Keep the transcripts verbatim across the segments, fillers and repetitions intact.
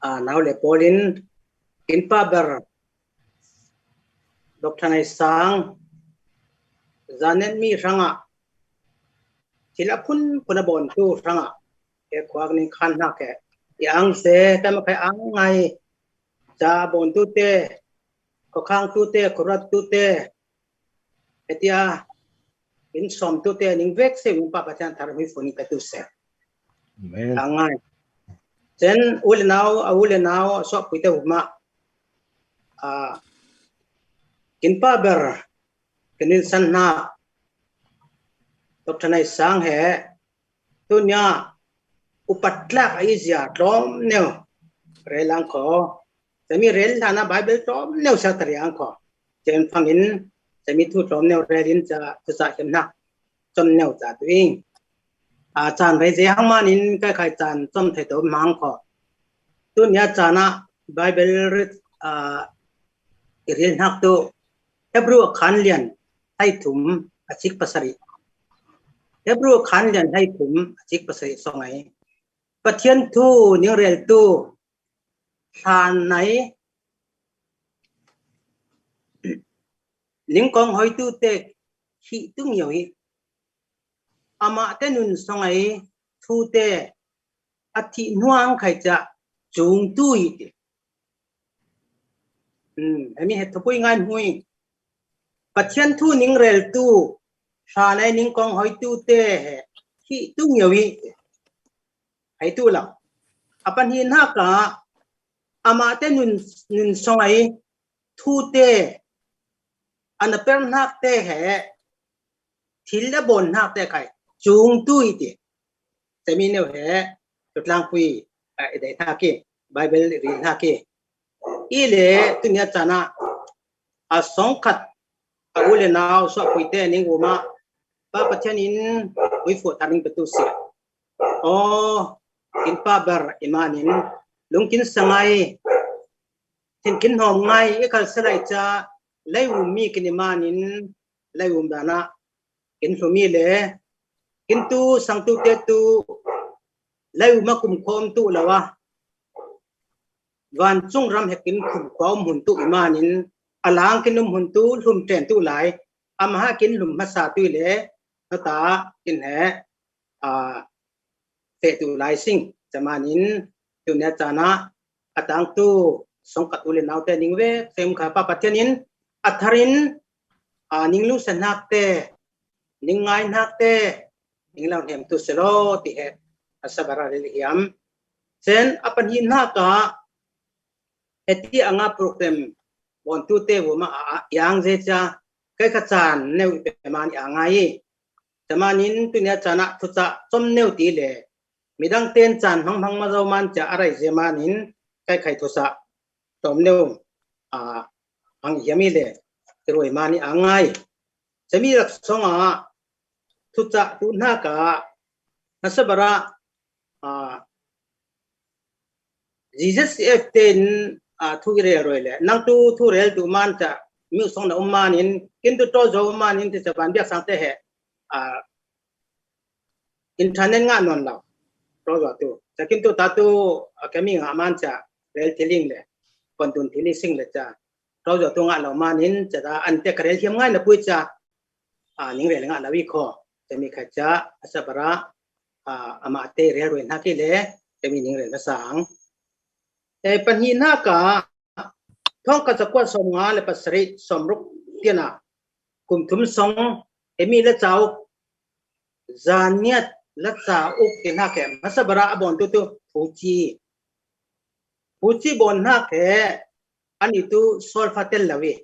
a, nau le pawlin, kin pa ber, Doctor Nai Sang, Zanet mi hrangah, thil a phun phun a bawntu hrangah, he khuak ning khan hnak he, i ang se, kan makhai ang ngai, ca bawntute, khuakhangtute, khuarattute, hetia, in sawmtute, ning vek se, min pa Pathian thar hui fun ka tu se. Amen. Ang ngai. Cen, u le nau, a u le nau, a suah puite u mah. A, kin pa ber, kin in san hna, Doctor Nai Sang he, tunia upat tlak a i zia tlawm neu rel ang kho. Cemi rel hlana Bible tlawm neu sa tari ang kho. Cen fangin cemi thu tlawm neu rel in ca, ca hiam hnak cawm neu ca tu ing. A, caan rei ze hang manin kai khai caan cawm thei to hmang kho. Tunia caan ah Bible rit, a, i ril hnak tu Hebrew a khan lian hai thum a cik pasarih. Hebrew a khan lian hai thum a cik pasarih song ai. Pathian thu ning rel tu hlan nai ning kong hoi tu te khi tung yo hi. Amah te nun song ai thu te a thih hnuang khai ca cung tu i ti. Hmm, hemi he thupui ngai hui. Pathian thu ning rel tu, hla nai ning kong hoi tu te he, hi tu ngiau i ti. Hai tu lau. A pan hi hna ka, amah te nun, nun song ai, thu te, a na per hnak te he, thil a bawn hnak te khai, cung tu i ti. Cemi neu he, tutlangpui, a, i dei hna ki, Bible i ri hna ki. I le, tunia caan ah, a song khat, a u le nau, suah pui te, ning u mah, pa Pathian in, ui fuh thar ning petu si. Aw, kin pa ber, i manin, lungkin sangai, thinkin hawm ngai, i kal salai ca, lei um mi kin i manin, lei um dana, kin hlumi le, kin tu, sang tu te tu, lei um a kum khawm tu lo a. Vancung ram he kin khum khawm hun tu i manin, a lang kin um hun tu, hlum ṭen tu lai, a maha kin hlum hmasa tu i le, na ta kin he, a, feh tu lai sing, camanin, tunia caan ah, a tangtu, songkat u le naute ning ve, sem kha pa Pathian in, a tharin, a, ning lungsen hnak te, ning ngai hnak te, ning lo hnem tu selo, ti he, a sabara le hiam. Sen, a pan hi hnak ah, heti anga program, bon tu te, vuma a, a, yang ze ca, kai kha caan, neu i pe man i a ngai i. Camanin tunia caan ah thucah com neu ti le midang ten caan hmang hmang ma zo man cia a rai zia manin kai khai thucah com neu, a, hmang hiam i le i ruai man i a ngai. Cami rak song ah thucah tu hna ka hmasa bara, a, G Z C F ten, a, thu i rel ruai le nang tu thu rel tu man ca mi song na um manin kin tu taw zo um manin ti ca ban biak sang te he, a, internet ngah nawn lo. Taw zo tu ca kin tu ta tu, a, kami ngah man ca rel thiling le kon tun thili sing le ca taw zo tu ngah lo manin ca ta an te ka rel hiam ngai na pui ca, a, ning rel ngah lo i kho. Cami kha ca a sabara, a, amah te rel ruai hna ki le cami ning rel na sang. E, pahnih hna ka thawngkhat zakua sawm nga le pasarih sawm ruk tiana kum thum song emi le cauk zaniat le cauk ti hna ke hmasa bara a bawn tu tu phuci. Phuci bawn hna ke an i tu solfa tel lo i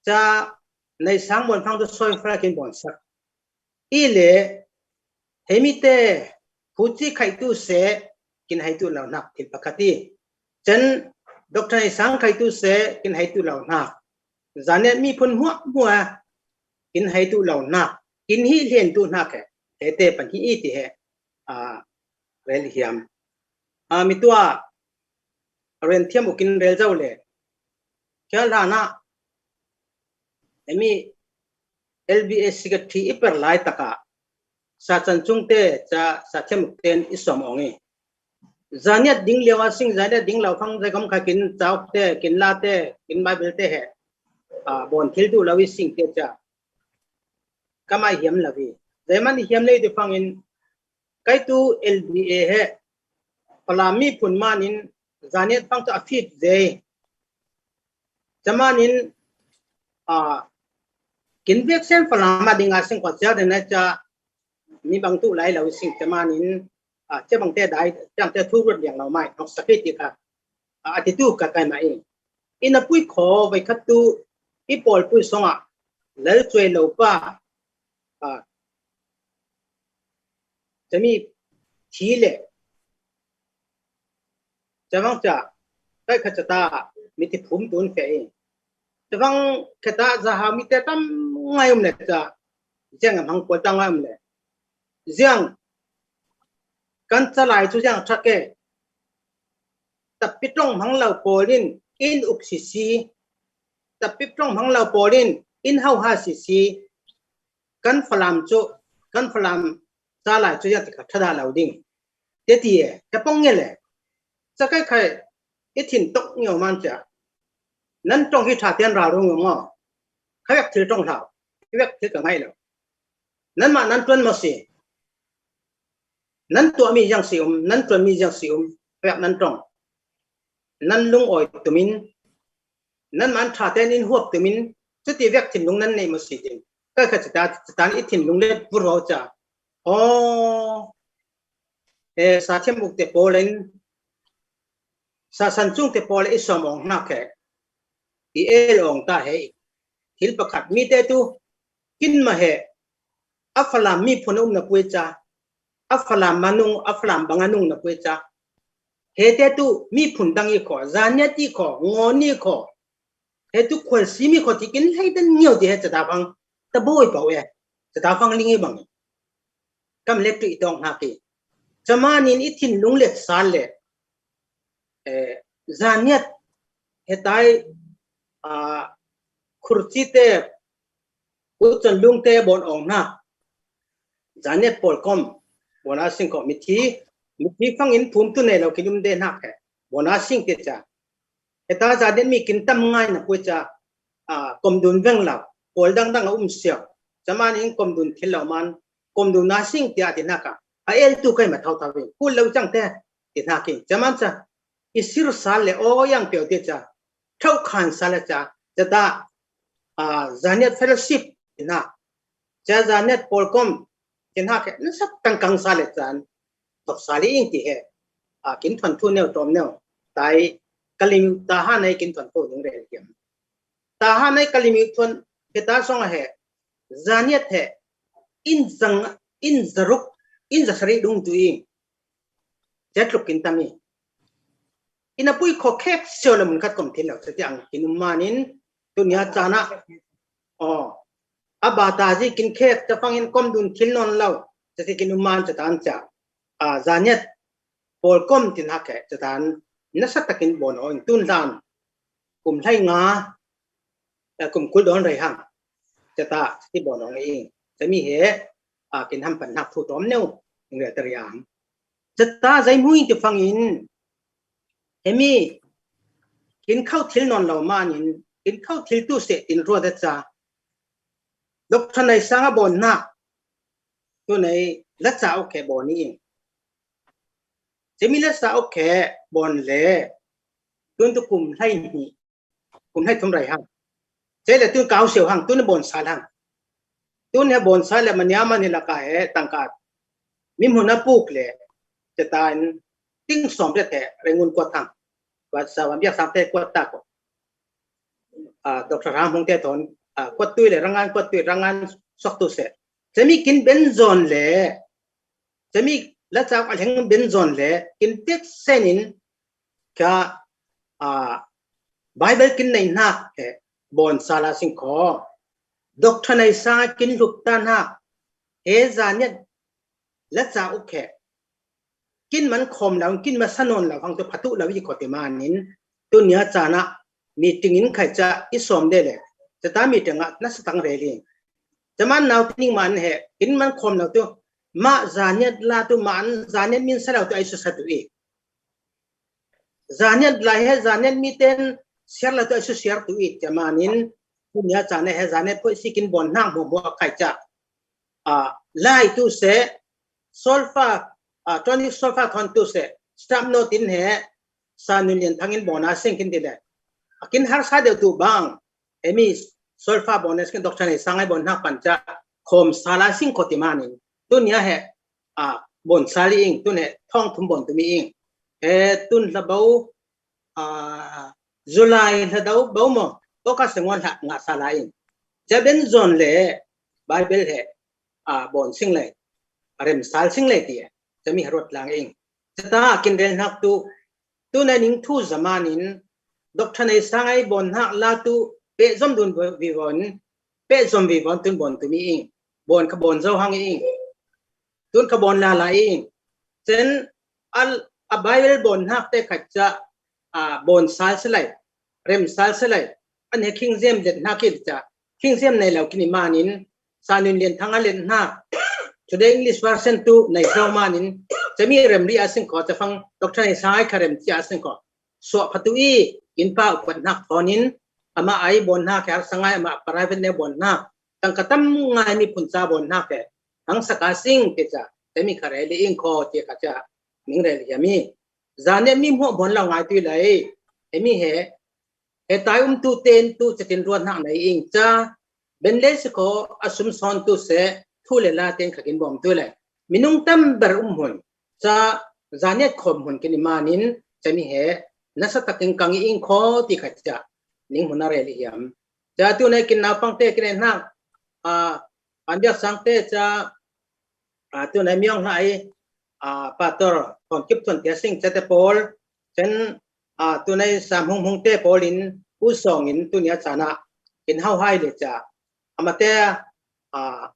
ca naisang bawn fang tu solfa kin bawn sak. I le, hemi te, phuci khai tu se, kin hai tu lo hnak, thil pakhat i. Cen, Doctor Naisang khai tu se, kin hai tu lo hnak. Zanet mi phun hmuah hmuah, kin hai tu lo hnak. Kin hi hlen tu hnak he, he te pan hi i ti he, a, rel hiam. A, mi tua, a rian thiam u kin rel zo le. Kia hlan ah, emi, L B S secretary i per lai taka, sa chan chung te, ca, sa thiam u ten i sawm ong i. Zaniat ding lio a sing, zaniat ding lo fang zai gam kha kin chau te, kin la te, kin Bible te he. A, bon thil tu lo i sing te cha. Ka mai hiam lo i. Zai man hiam le ti fang in, kai tu L B A he. Falam mi phun man in, zaniat fang tu a fit zai. Chaman in, a, kin vek sen Falam a ding a sing kho cha de na cha, mi bang tu lai lo sing chaman in, a, che bang te dai, chang te thu rut liang lo mai, nok sakit ti kha. A, ati tu ka kai mai. Ina pui kho, vai khat tu, i pawl pui song a, lal chuai lo pa, a, chami thi le, Chavang cha, kai kha cha ta, mi ti phum tun fe i. Chavang kha ta za ha mi te tam ngai um le cha, ziang am hang ko ta ngai um le. Ziang, kan cha lai chu ziang tha ke. Tapi tong hang lo polin, in uk si si. Tapi tong hang lo polin, in hau ha si si. Kan Falam chu, kan Falam cha lai chu ziang ti kha tha da lo ding. Te ti e, te pong nge le. Cha kai khai, i thin tok nge man cha. Nan tong hi tha tian ra rung ngo. Khai vek thil tong hlau. Khai vek thil ka ngai lo. Nan ma nan tuan ma si. Nan tua mi yang si um, nan tuan mi yang si um. Khai vek nan tong. Nan lung oi tumin. Nan man tha ten in huap tumin. Chu ti vek thin lung nan nei ma si ding. Kai kha cha ta, cha ta i thin lung le pur ho cha. O, e, sa thiam uk te pawl in, sa san chung te pawl i som ong hna khe, i el ong ta he, thil pakhat mi te tu, kin ma he, a Falam mi phun um na pui cha, a Falam ma nung, a Falam bang a nung na pui cha, he te tu, mi phun dang i kho, zaniat i kho, ngo ni kho, he tu khual si mi kho ti kin hlei dan ngiau ti he cha ta bang, ta boi pau e, cha ta bang ling i bang. Kam le tu i tong hna ki. Chaman in i thin lung let sal le, eh, zaniat he tai, a, khurchi te, u chon lung te bon ong hna. Zaniat pawl kom, bon a sing ko mi thi, mi thi fang in phum tu nei lo ki lum de hna khe. Bon a sing te cha. He ta zaniat mi kin tam ngai na pui cha, a, kom dun veng lo, pawl dang dang a um siau. Chaman in kom dun thil lo man, kom dun na sing tia ti hna ka. A el tu kai ma thau thau veng. Kul lo chang te, ti hna ki. Chaman cha, i sir sal le o yang pio te cha. Thau khan sal le cha. Cha ta, a, zaniat fellowship, ti hna. Cha zaniat pawl kom, ti hna ke, na sak tang kang sal le chan. Tok sal le ing ti he. A, kin thon thu neu tom neu. Tai, kalim ta ha nei kin thon thu ding rel kiam. Ta ha nei kalim thon, he ta song he. Zaniat he. In zang, in zaruk, in zasari dung tu ing. Chet luk kin tami. Ina pui kho khek sio le mun khat kom thil lo, sa ti ang kin um man in, tu nia cha na. O. A ba ta zi kin khek, ta fang in kom dun thil non lo, sa ti kin um man cha tan cha. A, zaniat, pawl kom tin hak he, cha tan, na sa takin bon o in tun dan. Kum hlai nga, eh, kum kul don rei hang. Cha ta, ti bon ong ing. Cha mi he, a, kin ham pan hak thu tom neu, ing re ta riang. Cha ta zai mu ing ti fang in, he mi, kin khau thil non lo man in, kin khau thil tu se tin rua da cha. Doctor Nai Sang a bon na, tu nei la cha ok he bon ni ing. Cha mi la cha ok he bon le, tun tu kum hlai ni, kum hlai thum rai hang. Che le tun kau siau hang, tun bon sal hang. Tun he bon sal le mania man he la ka he tang ka. Mi mun a puk le, te ta in ting som te te, rengun kuat hang. Kuat sa wan biak sang te kuat ta ko. A, Doctor Ram Hung te thon, a, kuat tui le, rangan kuat tui, rangan sok tu se. Che mi kin ben zon le, che mi la cha a leng ben zon le, kin tek sen in, ka, a, Bible kin nei hna he, bon sala sing kho. Doctor Nai Sang kin hlup ta hna, he zaniat la cha uk he. Kin man khom lo, kin ma sa non lo, hang tu phatu lo i kho ti man in, tu nia cha na, meeting in khai cha i som de le. Cha ta meeting a, na sa tang re li. Cha man nau ti ning man he, kin man khom lo tu, ma zaniat la tu, man zaniat min sa lo tu, ai sa sa tu i. Zaniat lai he zaniat mi ten siar la tu a su siar tu i tia manin, tunia chan he zaniat poi sikin bon hnak hmuahhmuah khai ca. A, lai tu se, solfa, a, tonic solfa thon tu se, stop no tin he, Sanun Lian Thang in bon a sing kin ti le. A kin har sa deuh tu bang, emi solfa bon a sing, Doctor Nei Sangai bon hnak pan ca, khom sala sing ko ti manin. Tunia he, a, bon sali ing, tun he, thong thum bon tu mi ing. He, tun la bau, a, July hla dau bau maw, August ngwan hla ngah sa lai in. Ca ben zon le Bible he, a, bon sing lai, a rem sal sing lai ti e. Ca mi harot lang ing. Ca ta kin rel hnak tu, tu na ning thu zaman in, Doctor Nei Sangai bon hnak la tu, pe zom dun vi von, pe zom vi von tun bon tu mi ing. Bon ka bon zo hang ing. Tun ka bon la la ing. Cen a, a Bible bon hnak te khat ca, a, bon sal se lai, rem sal se lai. An he khingziam let hnak i ca. Khingziam nei lo kini manin, Sanun Lian Thang a let hnak. Today English version tu nei zo manin, ca mi rem ri a sing ko, ca fang Doctor Nei Sangai kha rem ci a sing ko. Suah phatu i, in pa upat hnak thonin, ama ai bon hnak, har sangai ama private ne bon hnak. Tangka tam ngai mi phun ca bon hnak e. Hang saka sing te ca, te mi kha rel ing ko te kha ca, ning rel hiam i. Zaniat mi hmuah bon lo ngai tu i lai, emi he, he tai um tu ten tu catin ruat hnak nei ing ca, ben le si ko a sum son tu se, thu le la ten kha kin bom tu lai. Minung tam ber um hun, ca zaniat khom hun kin i manin, ca mi he, nasa takin kang i ing ko ti kha ca, ning hun a rel hiam. Ca tu nei kin naupang te kin hnak, a, an biak sang te ca, a, tu nei miong hlai, a, Pastor Thon Kip Thon Tia Sing ca te pawl, cen, a, tu nei Sam Hung Hung te pawl in, u song in, tunia cana, kin hau hai le ca, ama te, a,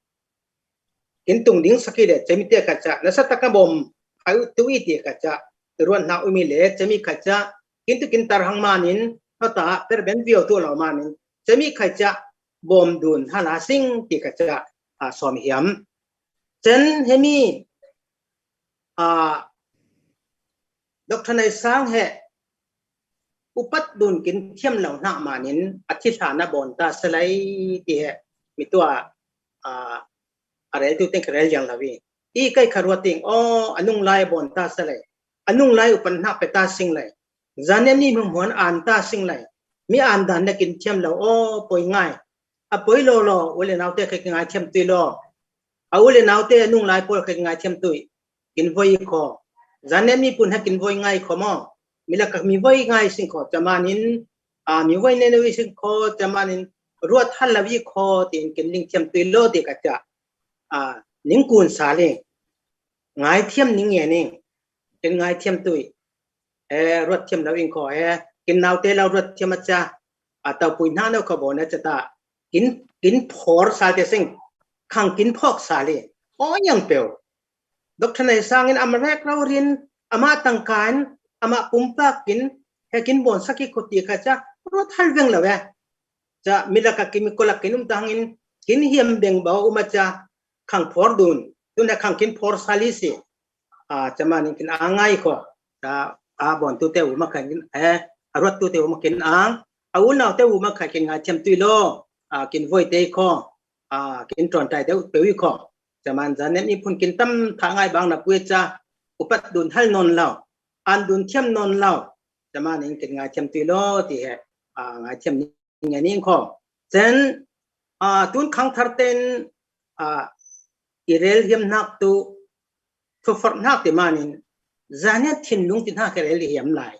kin tung ding saki le, cemi te kha ca, nasa taka bom, hai tu i te kha ca, ruat hnak umi le, cemi kha ca, kin tu kin tar hang manin, hata, per ben vio tu lo manin, cemi kha ca, bom dun hala sing ti kha ca, a, som hiam. Cen hemi, a, Doctor Nei Sang he, upat dun kin thiam lo hnak manin, a thi hla na bon ta se lai ti he, mi tua, a, a rel tu teng ka rel yang lo i. I kai kha ruat ting, o, a nung lai bon ta se lai. A nung lai upat hnak pe ta sing lai. Zaniat mi hmuahhmuah an ta sing lai. Mi an dan na kin thiam lo, o, poi ngai. A poi lo lo, u le nau te kha kin ngai thiam tui lo. A u le nau te a nung lai pawl kha kin ngai thiam tui. Kin voi i kho. Zaniat mi pun ha kin voi ngai kho maw. Mi laka mi voi ngai sing kho. Ca manin, a, mi voi ne ne sing kho. Ca manin, ruat hal lo i kho. Tin kin ling thiam tui lo ti kha ca. A, ning kun sa le. Ngai thiam ning nge ning. Kin ngai thiam tui. E, ruat thiam lo ing kho e. Kin nau te lo ruat thiam a ca. A, tau pui hna no kho bo na ca ta. Kin, kin phor sa te sing. Khang kin phok sa le. O yang peu. Doctor Nei Sang in ama rek rau rin, ama tangka in, ama pumpak in, he kin bon saki kho ti kha ca, ruat hal veng lo e. Ca mi laka kin mi kolak kin um tang in, kin hiam beng bau um a ca, khang phor dun, tun he khang kin phor sali si. A, ca manin kin ang ngai kho. Ca, a, bon tu te um a kha kin, e, a ruat tu te um a kin ang, a u nau te um a kha kin ngai thiam tui lo, a, kin voi te kho. A, kin ton tai deuh peuh i kho. Ca man zaniat mi phun kin tam tha ngai bang na pui ca, upat dun hal non lo, an dun thiam non lo. Ca manin kin ngai thiam tui lo ti he, a, ngai thiam ni nge ning kho. Cen, a, tun khang thar ten, a, i rel hiam hnak tu, thu forh hnak ti manin, zaniat thinlung ti hnak i rel hiam lai.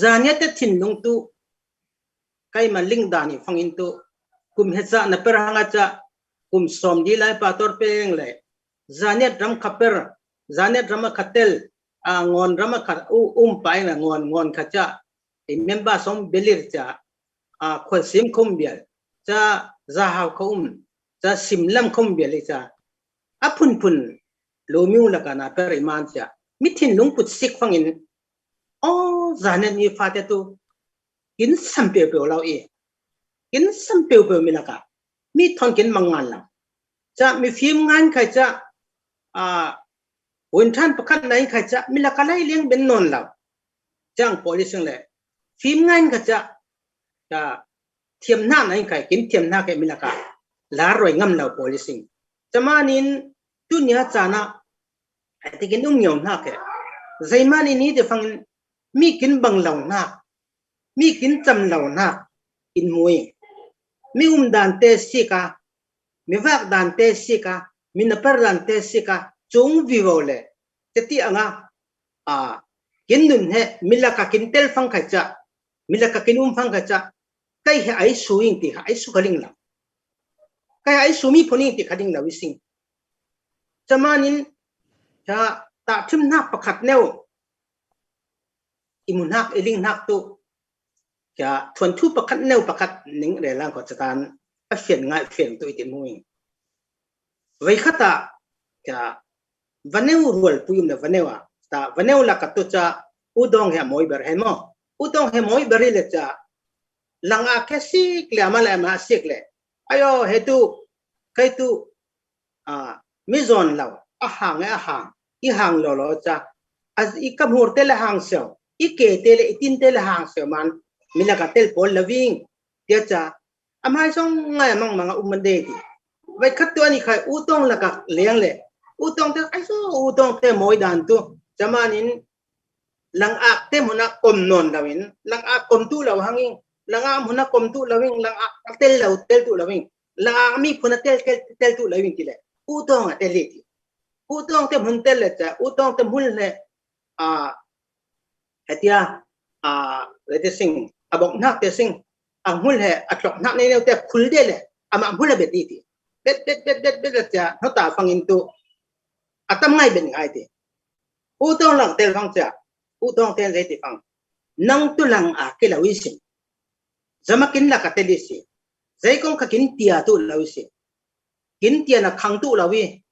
Zaniat te thinlung tu, kaima ling dan i fangin tu, kum he ca na per hang a ca, kum som di lai pa tor peng le, zaniat ram kha per, zaniat ram a kha tel, a ngon ram a kha u, um pai na ngon, ngon kha ca, i member som belir ca, a khol sim khum bial, ca zahau khum, ca sim lam khum bial i ca, a phun phun, lo miu laka na per i man ca, mi thinlung put sik fangin, o, zaniat mi fate tu, kin sam peuh peuh lo i. Kin sam peuh peuh mi laka. Mi thon kin mang ngan lo. Ca mi fim ngan khai ca, a, win than pakhat na in khai ca, mi laka lai liang ben non lo. Ciang pawl i sing le, fim ngai in ka ca, ka thiam hna na in kai, kin thiam hna ke mi laka, la roi ngam lo pawl i sing. Camanin, tunia cana, ai tikin um ngio hna ke. Zeiman i ni te fangin, mi kin bang lo hna, mi kin cam lo hna, in mu i. Mi um dan te si ka, mi vak dan te si ka, mi napar dan te si ka, cung vivo le. Teti anga, a, kin nun he, mi laka kin tel fang khai ca, mi laka kin um fang khai ca, kai he ai su ing ti, ai su ka ling lo. Kai ai su mi phun ing ti ka ling lo i sing. Camanin, ca, ta thim hnak pakhat neu, i mu hnak, i ling hnak tu, ca, thuan thu pakhat neu pakhat ning relang ko catan, a fian ngai fian tu i ti mu ing. Vai khata, ca, vaneu rual pui um na vaneu a, ta, vaneu laka tu ca, u dong he moi ber he mo. U dong he moi ber i le ca, lang a ke sik le, ama le ama sik le. Ayo, he tu, kai tu, a, mi zon lo, a hang e a hang, i hang lo lo ca, a, i ka hmur te le hang seo, i ke te le, i tin te le hang seo man, mi laka tel pawl lo ving, tia ca, a mai zong ngai a mang mang a um man de ti. Vai khat tu ani khai u tong laka leng le, u tong te, ai so, u tong te moi dan tu, camanin, lang ak te hmun a kom nawn lo in, lang ak kom tu lo hang in, lang ak hmun a kom tu lo in, lang ak a tel lo, tel tu lo in, lang ak mi phun a tel, tel, tel tu lo in ti le, u tong a tel i ti. U tong te hmun tel le ca, u tong te hmun le, a, hetia, a, le te sing, a bok hnak te sing, a hmun le, a tlok hnak nei neu te khul de le, ama hmun le bet i ti. Bet, bet, bet, bet, bet le ca, hno ta fangin tu, a tam ngai bet ngai ti. U tong lang tel fang ca, u tong tel zei ti fang. Nang tu lang a ke lo i sing. Zama kin laka tel i si. Zei kong kha kin tia tu lo i si. Kin tia na khang tu lo i.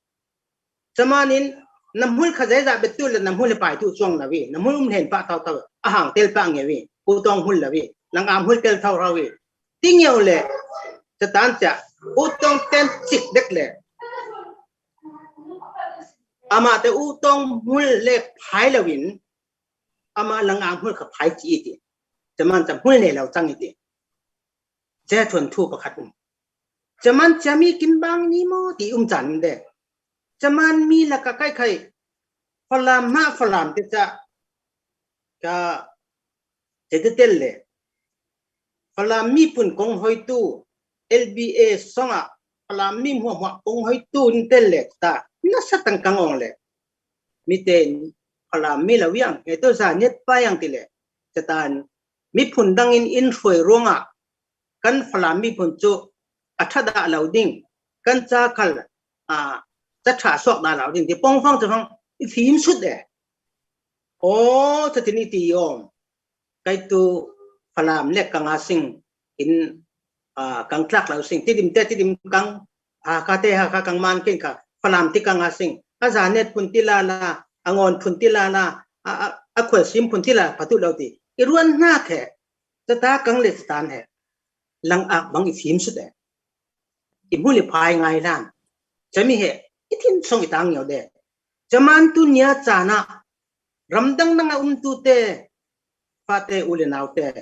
Camanin, na hmul kha zei za bet tu le na hmul he pai tu cuang lo i. Na hmul um hen pa thau thau. A hang tel pa nge i. U tong hmul lo i. Lang a hmul tel thau rau i. Ti ngeu le. Catan ca. U tong ten cik dek le. Ama te u tong hmul le phai lo in. Ama lang a hmul kha phai ci i ti. Caman ca hmul ne lo cang i ti. Ca thuan thu pakhat um. Caman ca mi kin bang ni mo ti um can de. Caman mi laka kai khai. Falam ma Falam te ca. Ka te te tel le. Falam mi phun kong hoi tu. L B A song a. Falam mi hmuah hmuah kong hoi tu in tel le ta. Nasa tang kang ong le. Mi te in Falam mi lo yang. He to za net pa yang ti le. Catan. Mi phun dang in in hruai ruang a. Kan Falam mi phun cu a tha dah lo ding, kan ca khal, a, ca tha suak dah lo ding ti pong fang cu fang i fim sut e. Aw, ca tin i ti i om. Kai tu Falam le kang a sing in, a, kang tlak lo sing, ti dim te, ti dim kang, ha ka te, ha ka kang man kin kha, Falam ti kang a sing, a zanet phun ti la la, a ngon phun ti la la, a, a, a khual sim phun ti la, patu lo ti. I ruan hna khe, cata kang le catan he. Lang ak bang i fim sut e. I hmul i phai ngai lan. Cami he, i thin song i tang ngio de. Caman tu nia cana, ramdang nang a um tu te, fate u le nau te.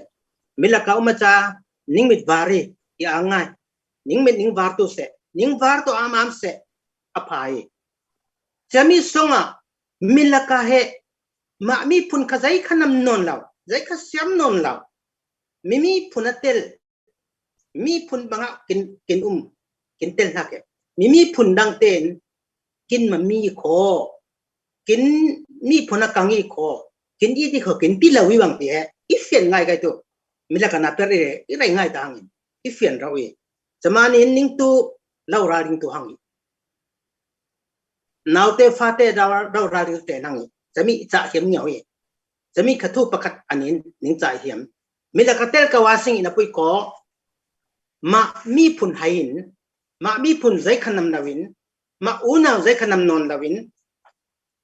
Milaka um a ca, ning mit vari, i ang ngai. Ning mit ning var tu se, ning var tu am am se, a phai. Cami song a, milaka he, ma mi phun kha zei kha nam non lo, zei kha siam non lo. Mi mi phun a tel, mi phun bangah kin, kin um, kin tel hna ke. Mi mi phun dang ten, kin ma mi kho, kin mi phun a kang i kho, kin i ti kho, kin ti lo i bang ti he, i fian ngai kai tu. Milaka na per i, i rai ngai ta hangin, i fian rau i. Caman in ning tu, lo ra ring tu hang i. Naute fate rau, rau ra ring te nang i. Cami i ca hiam ngiau i. Cami kha thu pakhat anin, ning ca hiam. Milaka tel ka wa sing in a pui ko, ma mi phun hai in, ma mi phun zei kha nam lo in, ma unau zei kha nam non lo in,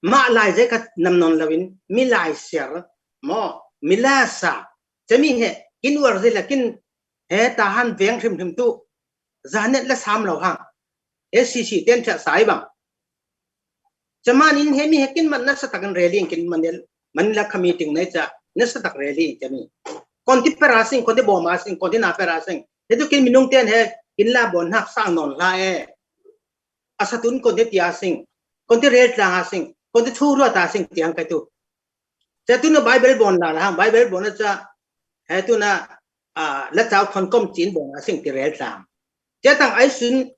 ma lai zei kha nam non lo in, mi lai siar, mo, mi la sa. Cami he, kin uar zei la kin, he ta han veng hrim hrim tu, zanet la sam lo hang. S C C ten cha sai bang. Caman in he mi he kin man na sa takan reling kin man el, man la kha meeting nei cha, Nasa tak rel hi, cami. Kon ti pera sing, kon ti bawma sing, kon ti na pera sing. He tu kin minung ten he, kin la bon hak sang non la e. A satun kon ti tia sing. Kon ti rel tlang a sing. Kon ti thu rua ta sing tiang kai tu. He tu na Bible bon la la, Bible bon na cha. He tu na, a, la chau thon kom chin bon a sing ti rel tlang. Che tang ai sun,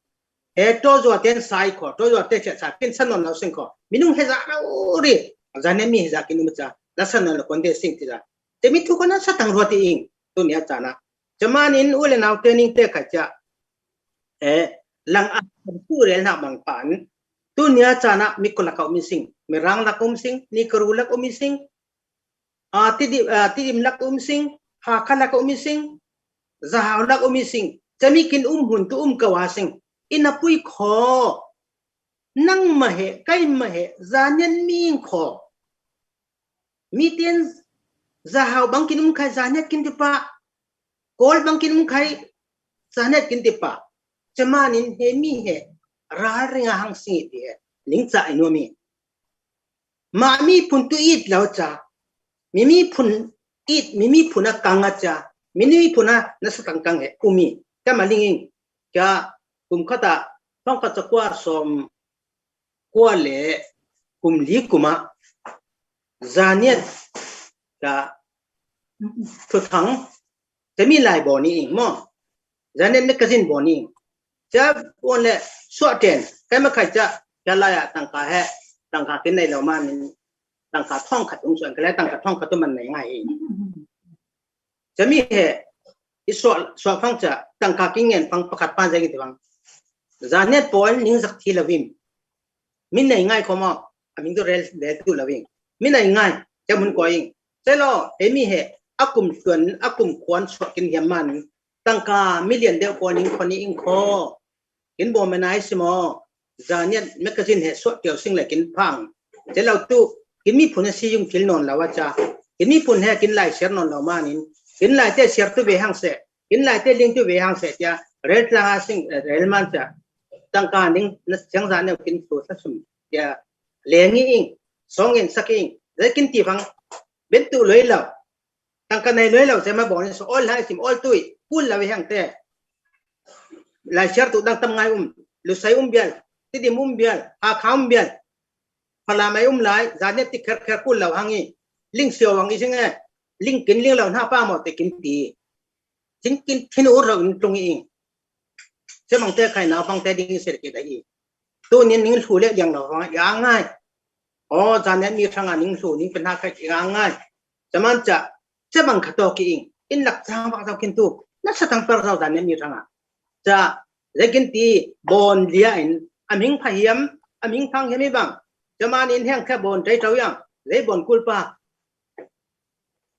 he to zua ten sai kho, to zua te che sa kin san non lo sing kho. Minung he za ra u ri, za ne mi he za kin um cha, la san non lo kon te sing ti za. Te mi thu ko na sa tang rua ti ing, tu nia cha na. Che manin u le nau te ning te ka cha. E, lang a, tu rel na bang pan. Tu nia cha na mi ko la ka um sing, mi rang la ka um sing, ni ka ru la ka um sing. A, Tidim, a, Tidim lak um sing, Hakha lak um sing, Zahau lak um sing. Chami kin um hun tu um kawa sing. Ina pui kho. Nang mahe, kai mahe, Zaniat mi kho. Mi tien Zahau bang kin um khai Zaniat kin tipa. Kol bang kin um khai Zaniat kin tipa. Chamanin he mi he. Ral ringa hang sing ti he. Ning cha inu mi. Ma mi phun tu it lo cha. Mi mi phun it, mi mi phun a kang a cha. Mi mi phun a nasa kang kang he umi. Ka ma linging. Ka kum kata, thong ka cha kwa som kwa le kum li kuma. Zaniat ka thu thang. Te mi lai boni ing mo. Zaniat magazine boni ing. Cha bon le suah ten. Kai ma khai cha, cha lai a tangka he. Tangka kin nei lo ma min. Tangka thong khat um suan ka le tangka thong khat tu man nei ngai ing. Cha mi he. I suah, suah phang cha. Tangka kin ngen phang pakhat pan zai ki ti phang. Zaniat pawl ning zak thi lo vim. Min nei ngai kho mo. A min tu rel, rel tu lo vim. Min nei ngai. Cha mun ko ing. Chelo, he mi he, a kum suan, a kum khuan suak kin hiam man, tangka million deuh ko ning kho ni ing kho. Kin bo menai simo, Zaniat magazine he suak kiau sing le kin phang. Chelo tu, kin mi phun a si yung thil non lo a cha. Kin mi phun he kin lai siar non lo manin. Kin lai te siar tu ve hang se. Kin lai te ling tu ve hang se tia. Rel tlang a sing, eh, rel man cha. Tangka ning, na siang Zaniat kin tu sa sum. Tia, lengi ing, song in sak ing. Zai kin ti phang, ben tu loi lo. Tangka nei loi lo, se ma bawng so ol hai sim ol tui, kul lo hang te. Lai siar tu dang tam ngai um, Lusai um bial, Tidim um bial, Hakha um bial. Phala mai um lai, Zaniat ti kher kher kul lo hang i. Ling sio wang i sing e. Ling kin ling lo na pa mo te kin ti. Thin kin thin ur lo in tlung i. Che mang te khai nau pang te ding sir ki da i. Tu nin ning hlu le liang lo hang i a ngai. O, Zaniat mi thang a ning hlu ning pen ha khai i a ngai. Chaman cha, che mang kha to ki ing. In lak chang bak zau kin tu. Na sa tang per zau Zaniat mi thang a. Cha, le kin ti bon lia in. A ming pha hiam, a ming phang hiam i bang. Chaman in heng kha bon tai tau yang. Le bon kul pa.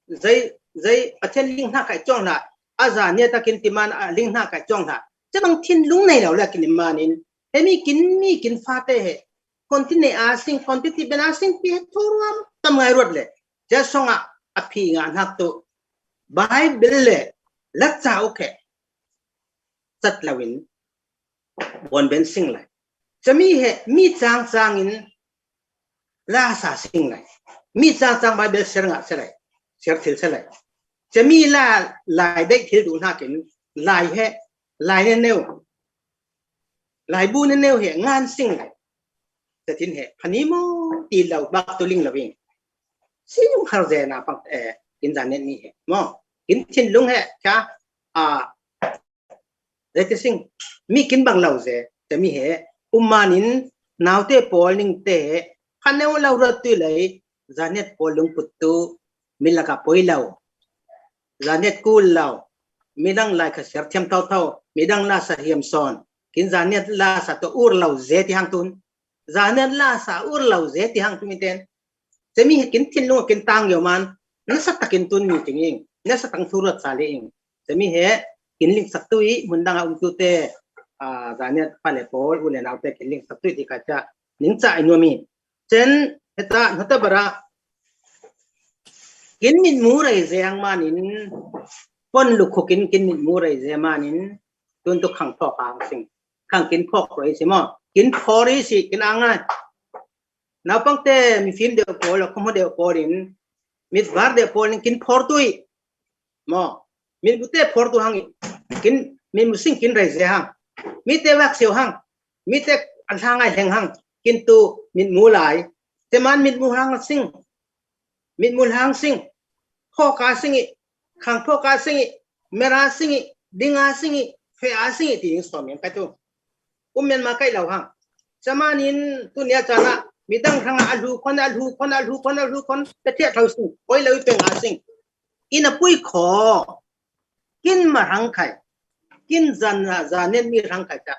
Zai, zai, Pathian ling hna kai chong hna. A Zaniat takin ti man a ling hna kai chong hna. Che bang thinlung nei lo le kin i manin. He mi kin, mi kin fa te he. Kon ti nei a sing, kon ti ti ben a sing pi he thu ruam tam ngai ruat le. Che song a, a phi nga hnak tu. Bible le, la cha u khe. Chat lo in. Bon ben sing lai. Che mi he, mi chang chang in, la sa sing lai. Mi chang chang Bible ser nga se lai. Ser thil se lai. Che mi la lai dei thil du hna kin lai he, lai ne neu. Lai bu ne neu he ngan sing lai. Te thin he, phani mo ti lo bak tu ling lo ving. Si yung har ze na pang eh, kin Zaniat mi he. Mo, kin thinlung he, cha, a, Zai te sing, mi kin bang lo ze, te mi he, um manin, naute pawl ning te, kha neu lo rat tui lei, Zaniat pawl lung put tu, mi laka poi lo. Zaniat kul lo, mi dang lai kha siar thiam thau thau, mi dang la sa hiam son, kin Zaniat la sa to ur lo ze ti hang tun. Zaniat la sa ur lo ze ti hang tun mi ten. Che mi he kin thinlung kin tang yo man, na sa takin tun mi ting ing, na sa tang thu rat sa le ing. Che mi he, kin ling sak tu i, mun dang a um tu te, a, Zaniat pa le pawl, u le nau te kin ling sak tu i ti ka cha, ning cha i nuam i. Chen, heta, heta bara, kin mit mu rei ze ang manin, pon lukhu kin, kin mit mu rei ze manin, tun tu khang phok ang sing. Khang kin phok rei si mo, kin phok rei si, kin ang ai. Naupang te mi fim deuh pawl, a khawm deuh pawl in, Mit var de pawl in kin phor tu i. Mo. Mit bu te phor tu hang i. Kin, mit bu sing kin rei ze hang. Mit te vak siau hang. Mit te an hla ngai hleng hang. Kin tu mit mu lai. Te man mit mu hang sing. Mit mu hang sing. Pho ka sing i. Khang pho ka sing i. Mera sing i. Ding a sing i. Fe a sing i ti ing som yang ka tu. Um men ma kai lau hang. Samanin tu nia chana midang rang a lu kon a lu kon a lu kon a lu kon te te thau sing. Oi lau i peng a sing. Ina pui kho. Kin ma rang kai. Kin zan na zanen mi rang kai ta.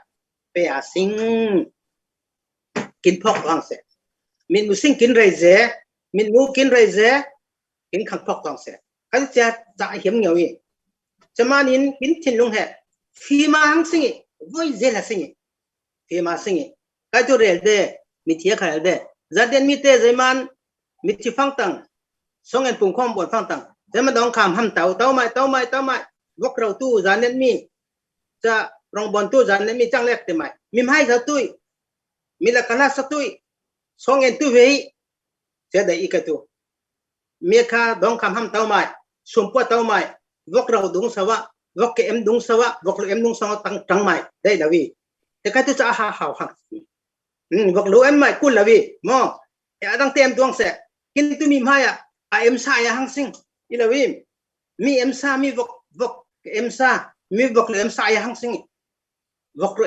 Pe a sing. Kin phok lang se. Min mu sing kin rei ze. Min mu kin rei ze. Kin khang phok lang se. Kan cia za hiam ngeu i. Samanin kin thin lung he. Fi ma hang sing i. Voi ze la sing i. Fi ma sing i. Kai tu rel de. Mi thia kha rel de. Zaden mi te zai man. Mi thi fang tang. Song en pung khom bon fang tang. Zai ma dong kham ham tau. Tau mai, tau mai, tau mai. Vok rau tu zanen mi. Ca rong bon tu zanen mi chang lek te mai. Mi mai sa tui. Mi la kala sa tui. Song en tu vei. Cia dai i ka tu. Mi kha dong kham ham tau mai. Sum pua tau mai. Vok rau dung sa wa. Vok ke em dung sa wa. Vok lu em dung sa wa tang, tang mai. Dai la wi. Te ka tu ca ha hau hang. Hmm, vok lu em mai kul la wi. Mo. E adang te em duang se. Kin tu mi mai a. A em sa ya hang sing. I la wi. Mi em sa, mi vok, vok ke em sa. Mi vok lu em sa ya hang sing. Vok lu,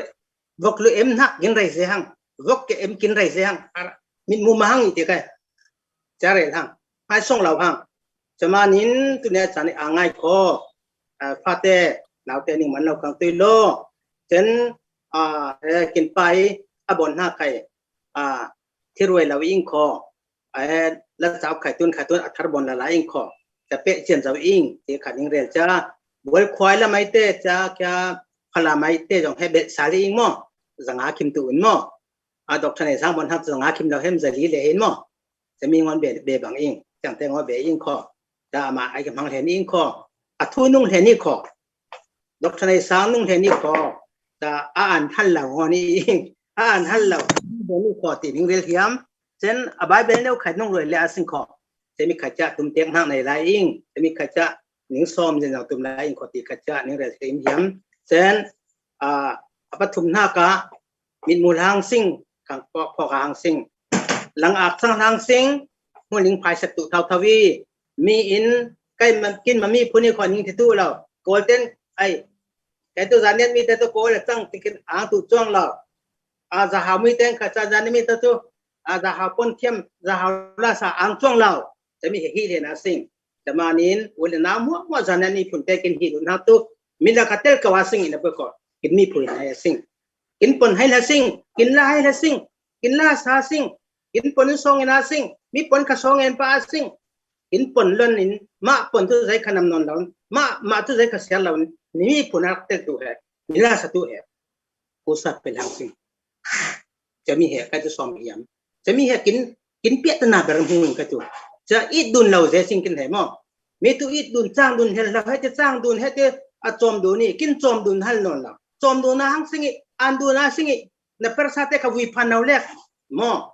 vok lu em nak gin rei ze hang. Vok ke em kin rei ze hang. Ar, min mu ma hang i te kai. Ca rel hang. Hai song lau hang. Camanin tu ne cani a ngai kho. A, fate, naute ning man lau kang tui lo. Cen, a, e, kin pai, a bon hna kai. A, thirwai lau ing kho. A, e, la cau khai tun, khai tun, a thar bon la la ing kho. Ca pe cian zau ing, ti kha ning rel ca. Bual khuai la mai te, ca kia, phala mai te, zong he bet sa li ing mo. Zanga kim tu un mo. A, doctor nei sang bon hak zanga kim lau hem za li le hin mo. Ca mi ngon be, be bang ing, ciang te ngon be ing kho. Ca ama ai ka hmang hlen ing kho. A thu nung hlen ing kho. Doctor nei sang nung hlen ing kho. Ca a an hal lau ngon ing. A an hal lau. Hlen ing kho ti ning rel hiam. Cen a Bible neu khai nung roi le a sing kho. Ca mi khai ca tum tek hnak nei lai ing. Ca mi khai ca ning som zen zang tum lai ing kho ti khai ca ning rel hiam hiam. Cen, a, a pathum hna ka mit mu hang sing, khang phok phok hang sing. Lang ak sang hang sing, hmu ling phai sek tu thau thau i. Mi in, kai ma, kin ma mi phun i kho ning ti tu lo. Kol ten, ai, kai tu zanet mi te tu kol cang ti kin ang tu cuang lo. A za hau mi ten kha ca zanet mi te tu, a za hau pon thiam, za hau la sa ang cuang lo. Te mi he hi le na sing. Camanin, u le nau muak muak zanen i phun te kin hi lu hna tu, mi la ka tel ka wa sing in a pui ko, kin mi phui na sing. Kin pon hai la sing, kin la hai la sing, kin la sa sing, kin pon in song in a sing, mi pon ka song in pa a sing. Kin pon lon in, ma pon tu zai ka nam non laun, ma, ma tu zai ka sial laun, ni mi phun a tel tu he, mi la sa tu he. Ku sa pe lang sing. Cami he, ka tu som hiam. Cami he kin, kin piat na ber hmu ka tu. Ca it dun lo ze sing kin he mo. Mi tu it dun, cang dun hel lo, he te cang dun, he te a com dun i, kin com dun hal non lo. Com dun a hang sing i, an dun a sing i, na per sa te ka vui phan lo lek. Mo.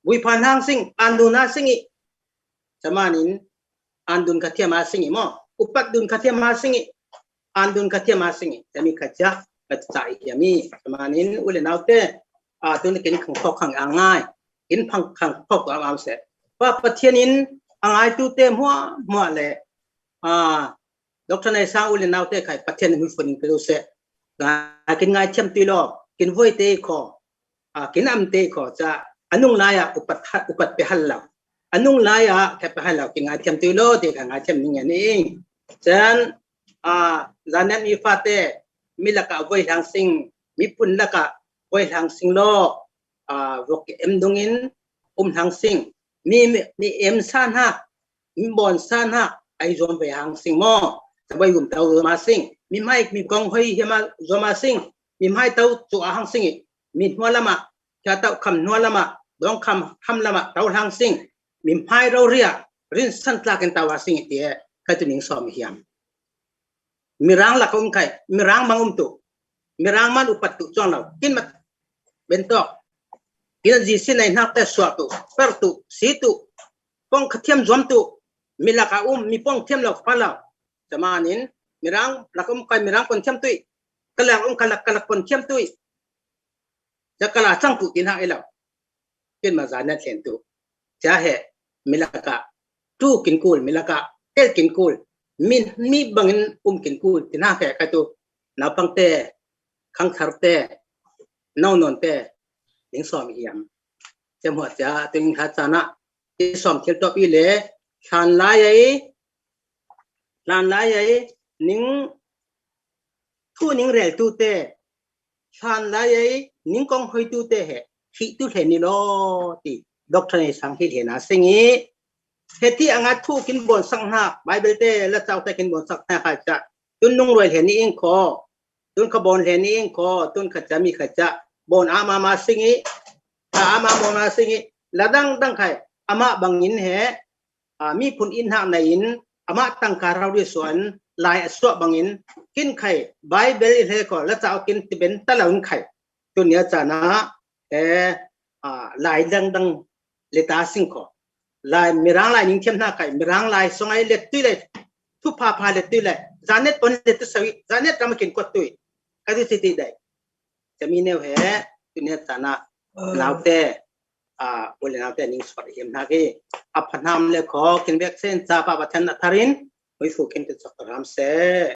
Vui phan hang sing, an dun a sing i. Camanin, an dun ka thiam a sing i mo. Upat dun ka thiam a sing i. An dun ka thiam a sing i. Cami ka ca, ka ca i hiam i. Camanin, u le nau te, a, tun kin khang phok khang a ngai. Kin phang khang phok tu am am se. Pa Pathian in a ngai tu te hmuah, hmuah le. A, doctor nei sang u le nau te khai Pathian in hmu fun in ka lu se. Ngai kin ngai thiam tui lo. Kin voi te kho. A, kin am te kho ca. A nung lai a upat ha, upat pe hal lo. A nung lai a khe pe hal lo. Kin ngai thiam tui lo, ti kha ngai thiam ning nge ni. Cen, a, zanen mi fa te, mi laka voi hlang sing, mi phun laka voi hlang sing lo. A, vok em dung in, um hlang sing. Mi, mi, mi em sa hna, mi bon sa hna, ai zom ve hang sing mo. Sa voi gum tau zom a sing. Mi mai, mi kong hoi hiam a zom a sing. Mi mai tau cu a hang sing i. Mi hnua lama, kia tau kham hnua lama, dong kham ham lama, tau hang sing. Mi mai rau ria, rin san tlak in tau a sing i ti e, ka tu ning som hiam. Mirang lak um khai, mirang mang um tu. Mirang man upat tu cuang lo. Kin mat ben tok. Kin zi sin ai hnak te suak tu, per tu, si tu. Pong ka thiam zuam tu. Milak a um, mi pong thiam lo, pha lo. Camanin, mirang, lak um kai, mirang pon thiam tui. Kalak um, kalak, kalak pon thiam tui. Ca kala cang tu tin hang ilo. Kin ma za nat hlen tu. Ca he, milaka, tu kin kul, milaka, tel kin kul. Min, mi bangin um kin kul, tin hang he, ka tu. Naupang te, khangthar te, naunon te, ning som hiam. Ca muat ca, tu ning kha cana, i som thil top i le, hlan lai ai, hlan lai ai, ning, thu ning rel tu te, hlan lai ai, ning kong hoi tu te he, hi tu hlen ni lo, ti, doctor nei sang hi hlen a sing i, he ti anga thu kin bon sak hna, Bible te, la chau te kin bon sak hna kha ca, tun nung roi hlen ni ing kho, tun kha bon hlen ni ing kho, tun kha ca mi kha ca, bon ama ma sing i, a ama bon ma sing i, la dang dang khai, ama bangin he, a, mi phun in hak na in, ama tangka rau ri suan, lai a suak bangin, kin khai, Bible i hle ko, la chau kin ti ben ta lo in khai. Tun nia cana, e, a, lai dang dang le ta sing ko. Lai, mirang lai ning thiam hna kai, mirang lai song ai let tui lai, thu pha pha let tui lai, zanet pon let tu sawi, zanet ram kin kot tui. Ka tu ti ti dai. Cami neu he, tu nia cana, nau te, a, u le nau te ning sot hiam hna ki. A pha hnam le kho, kin bek sen ca pa Pathian na tharin, hui fu kin te chok ram se.